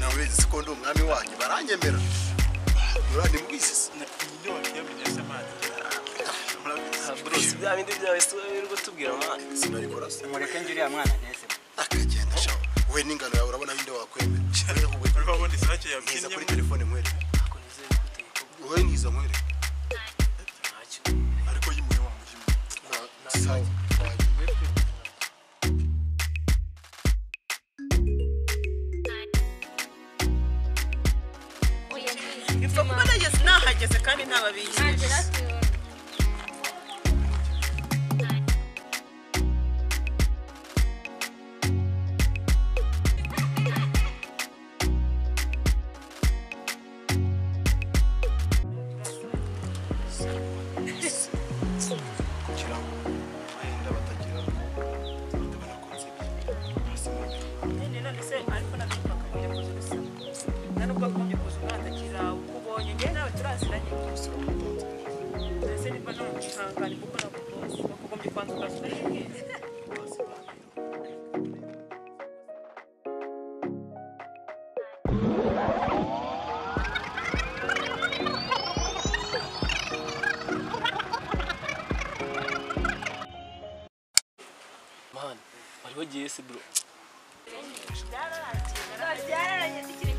Murabizi ko ndi umwami wanyu baranyemera. Murandi mubisi. Ninde wakiyamenye se man? Bro, si bya bindi byawe si wowe uri kutubwira man. Sinabikora se. Mureke njye uriya mwana neze. Akagenda shawo. We n'ingano yawe urabona binde wakwemera. Urabona isake Niza yabyinnye kuri telefone nkwereke. Wowe niza nkwereke. Ntacyo. Ariko yimuye wa mujimu. Sawa. Ipfa kuba nageze nahageze kandi ntababishyuje. Kugira ngo wenda batagira batabona ko nsebye. Hasi mu Nyine none se ariko nabyo bakagombye kuza ubisaba. Nta nubwo wagombye kuza umwandakira uko ubonye njyewe nawe turaziranye. Mbese niba nta ihangane kuko nakutoza bakagombye kubanza ukaza ukabibwira. Man, wari wagiye se bro? Byararangiye.